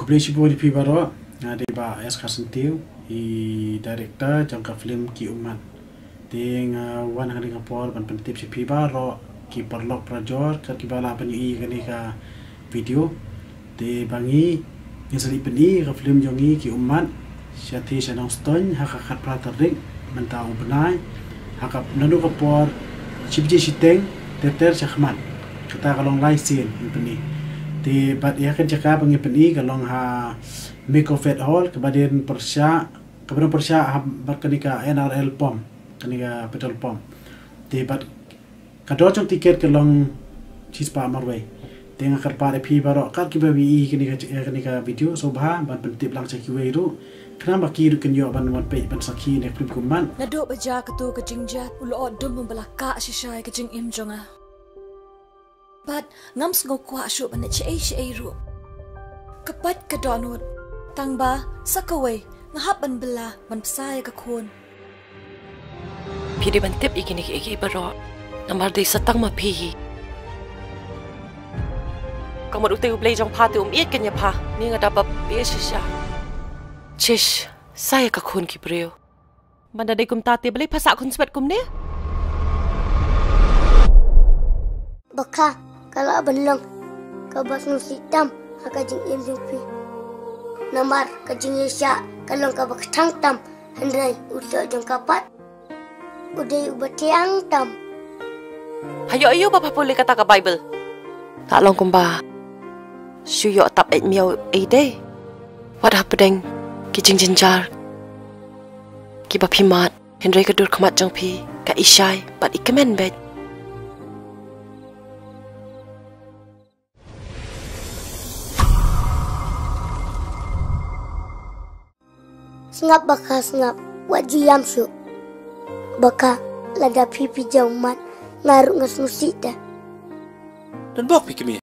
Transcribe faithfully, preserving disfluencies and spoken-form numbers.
Khublei shibun ïa phi baroh, nga dei Bah S Kharsyntiew, i director jong ka film Ki Ummat. Te nga wan ha kane ka por ban pyntip sha phi baroh ki paralok parajor, kat kiba lah ban ïohi ïa kane ka video. Te ba ngi, ngin sa leit pyni ïa ka film jong ngi Ki Ummat, shatei sha Nongstoiñ ha ka khatphra tarik mynta u bnai, ha ka naduh ka por shi baje shiteng ter ter shakhmat. Kata ka long live scene ngin pyni. Te bad ïa ka jaka ba ngin pyni ka long ha Micofed Hall, kaba don pyrshah, kaba don pyrshah ha bad kane ka N R L pump, kane ka petrol pump. Te bad ka dor jong tiket ka long shispah marwei. Te nga kyrpad ïa phi baroh kat kiba ïohi ïa kane ka, ïa kane ka video, sngewbha ban pyntip lang sha kiwei ruh, khnang ba ki ruh kin ïoh ban wan peit ban sakhi ïa ka film Ki Ummat. Naduh ba jia kato ka jingjia, u lyoh dum u ba la kah shisha ïa ka jingim jong nga. Bad ngam sngew kwah shuh ban leit shaei shaei ruh. Ka pait ka dohnud. Tang ba sa kawei nga hap ban bylla ban bsa ïa ka khun. Phi dei ban tip ïa kine kiei kiei baroh, namar dei sa tang ma phi hi. Ka mut utei U Blei jong pha te um ïeit kein ïa pha. Ni nga da baptize shisha. Chish, sa ïa ka khun ki briew. Ban da dei kumta te balei pha sah khun swet kumne? Bakha, ka lah ban long kaba sngewsih tam ha ka jingim jong phi. Namar ka jingïaishah ka long kaba kthang tam, hynrei u lyoh jong ka pat u dei uba thiang tam. Ha ïoh aïu ba pha pule kata ka Baibl? Lah long kumba shu ïoh tap eit miaw ei dei. Wat hapdeng ki jingjynjar kiba phi mad, hynrei ka dur khmat jong phi ka i shai bad i kmen beit. Sngap Bakha, sngap, wat ju ïam shuh. Bakha, lada phi phi jaw mat, nga ruh nga sngewsih te. Don bok phi kmie,